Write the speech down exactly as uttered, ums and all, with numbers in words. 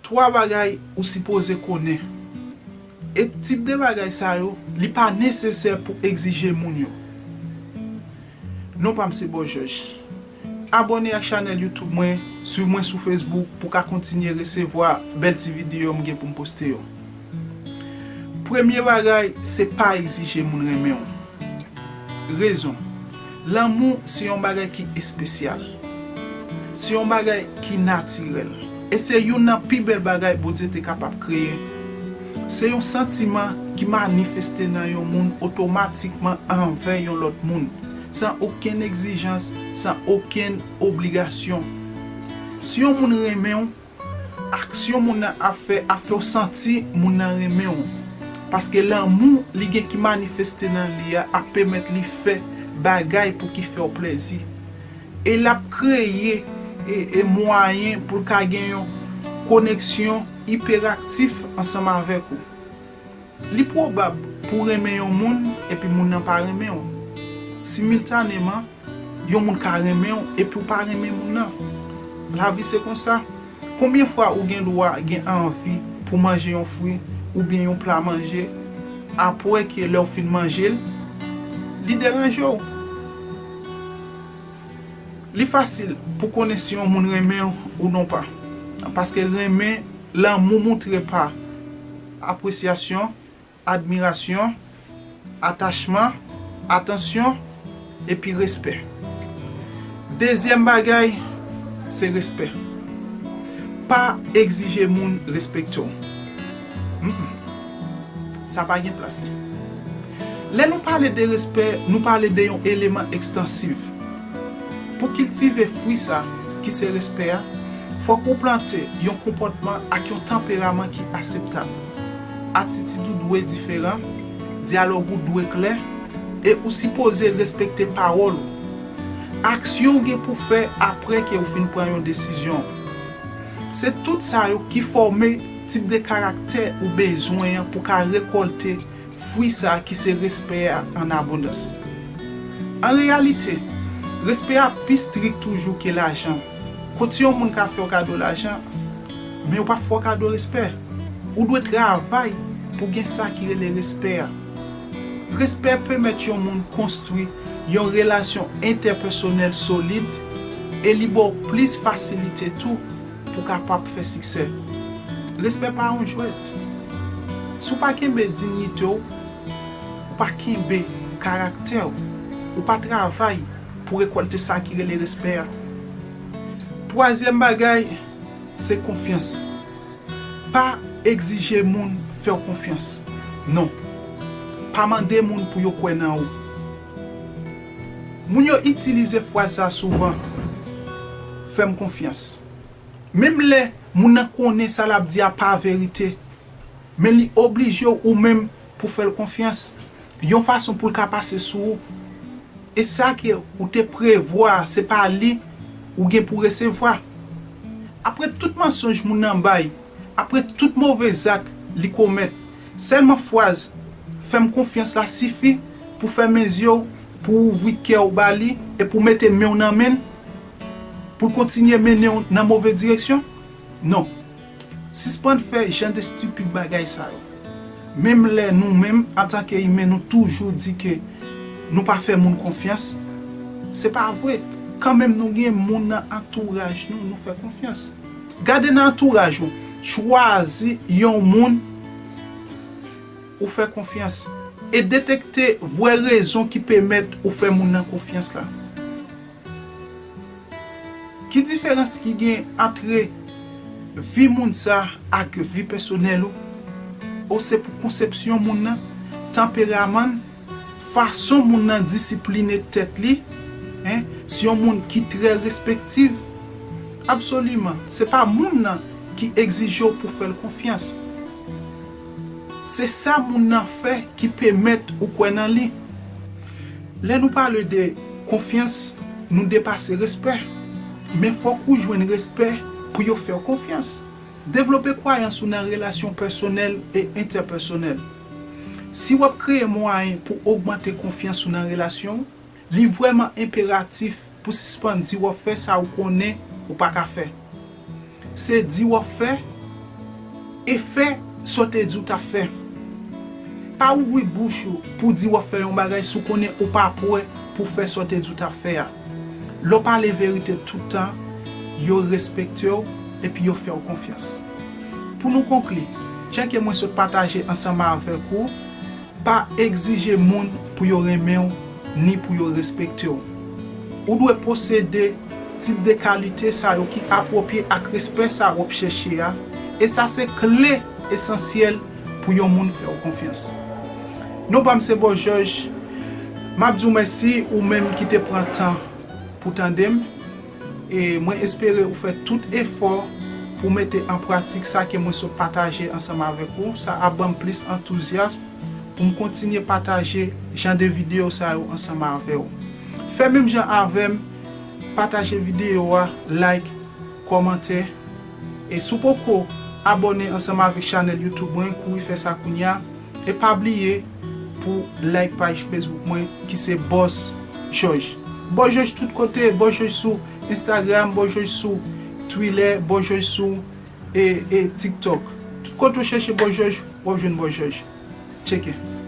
Twa bagay ou sipoze konnen. E tip de bagay sa yo, li pa nesesè pou egzije moun yo. Non pa m se Bòjòj. Abòne ak chanèl YouTube mwen, swiv mwen sou Facebook pou w ka kontinye resevwa bèl ti videyo m gen pou m poste yo. Premye bagay, se pa egzije moun renmen w. Rezon. Lanmou se yon bagay ki espesyal. Se yon bagay ki natirèl. E se youn nan pi bèl bagay Bondye te kapab kreye. Se yon santiman ki manifeste nan yon moun otomatikman anvè yon lòt moun, san okenn egzijans, san okenn obligasyon. Si yon moun renmen w, aksyon moun nan ap fè ap fè w santi moun nan renmen w. Paske lanmou li gen ki manifeste nan li a ap pèmèt li fè bagay pou ki fè w plezi. E l ap kreye e, e mwayen pou l ka gen yon koneksyon iperaktif ansanm avèk ou. Li pwobab pou w renmen yon moun epi moun nan pa renmen w. Similtaneman, yon moun ka renmen w epi w pa renmen moun nan. Lavi se konsa. Konbyen fwa ou gen dwa gen anvi pou manje yon fwi oubyen yon pla manje, apre ke lè w fin manje l, li deranje w? Li fasil pou konnen si yon moun renmen w ou non pa. Paske renmen, lanmou moutre pa apresyasyon, admirasyon, atachman, atansyon, epi respè. Dezyèm bagay, se respè. Pa egzije moun respekte w. Mm, mm. Sa pa gen plas li. Lè nou pale de respè, nou pale de yon eleman ekstansiv. Pou kiltive fwi sa, ki se respè a, fòk ou plante yon konpòtman ak yon tanperaman ki aseptab. Atitid ou dwe diferan, dyalòg ou dwe klè, e ou sipoze respekte pawòl ou. Aksyon w gen pou fè apre ke w fin pran yon desizyon. Se tout sa yo ki fòme tip de karaktè ou bezwen an pou ka rekòlte fwi sa a ki se respè a an abondans. An reyalite, respè a pi strik toujou ke lajan. Kot yon moun ka fè w kado lajan, men yo pa fè w kado respè. Ou dwe travay pou gen sa ki rele respè a. Respè pèmèt yon moun konstwi yon relasyon entèpèsonèl solid e li ba w plis fasilite tou pou kapab fè siksè. Respè pa yon jwèt. Si w pa kenbe diyite w, ou pa kenbe karaktè w, ou pa travay pou rekòlte sa ki rele respè a. Twazyèm bagay, se konfyans. Pa egzije moun fè w konfyans. Non. Pa mande moun pou yo kwè nan ou. Moun yo itilize fraz sa souvan, fè m konfyans. Menm lè moun nan konnen sa l ap di a pa verite, men li oblije w ou menm pou fè l konfyans, yon fason pou l ka pase sou ou. E sa ke ou te prevwa, se pa li ou gen pou resevwa. Apre tout mansonj moun nan bay, apre tout move zak li komèt, sèlman fraz fè m konfyans la sifi pou fèmen zye w, pou ouvri kè w ba li e pou mete men w nan men l, pou l kontinye mennen w nan move direksyon? Non. Sispann fè jan de stipid bagay sa yo. Menm lè nou menm, antanke imen, nou toujou di ke nou pa fè moun konfyans, se pa vre. Kanmenm, nou gen moun nan antouraj nou, nou fè konfyans. Gade nan antouraj ou, chwazi yon moun ou fè konfyans e detekte vrè rezon ki pèmèt ou fè moun nan konfyans la. Ki diferans ki gen antre vi moun sa ak vi pèsonèl ou? Ou se pou konsepsyon moun nan, tanperaman l, fason moun nan disipline tèt li, en, se yon moun ki trè respektiv. Absoliman, se pa moun nan ki egzije w pou fè l konfyans. Se sa moun nan fè ki pèmèt ou kwè nan li. Lè nou pale de konfyans, nou depase respè. Men fòk ou jwenn respè pou yo fè w konfyans. Devlope kwayans ou nan relasyon pèsonèl e entèpèsonèl. Si w ap kreye mwayen pou ogmante konfyans ou nan relasyon w, li vrèman enperatif pou sispann di w ap fè sa ou konnen ou pa ka fè. Se di w ap fè E fè sa w te di w t ap fè. Pa ouvri bouch ou pou di w ap fè yon bagay si w konnen ou pa prè pou fè sa w te di w t ap fè a. Lè w pale verite tout tan, yo respekte w epi yo fè w konfyans. Pou nou konkli, jan ke mwen sot pataje ansanm avèk ou, pa egzije moun pou yo renmen w ni pou yo respekte w. Ou dwe posede tip de kalite sa yo ki apwopye ak respè sa w ap chèche a, e sa se kle esansyèl pou yon moun fè w konfyans. Non pa m se Bòs Jòj. M ap di w mèsi ou menm ki te pran tan pou tande m. E mwen espere ou fè tout efò pou mete an pratik sa ke mwen sot pataje ansanm avèk ou. Sa ap ban m plis antouzyasm pou m kontinye pataje jan de videyo sa yo ansanm avè w. Fè menm jan avè m, pataje videyo a, like, kòmante. E si w poko abòne ansanm avèk chanèl YouTube mwen, kouri fè sa kounye a. E pa bliye pou like paj Facebook mwen ki se Bòs Jòj. Bòs Jòj tout kote, Bòs Jòj sou Instagram, Bòs Jòj sou Twitter, Bòs Jòj sou e, e TikTok. Tout kote w chèche Bòs Jòj, w ap jwenn Bòs Jòj. Tcheke.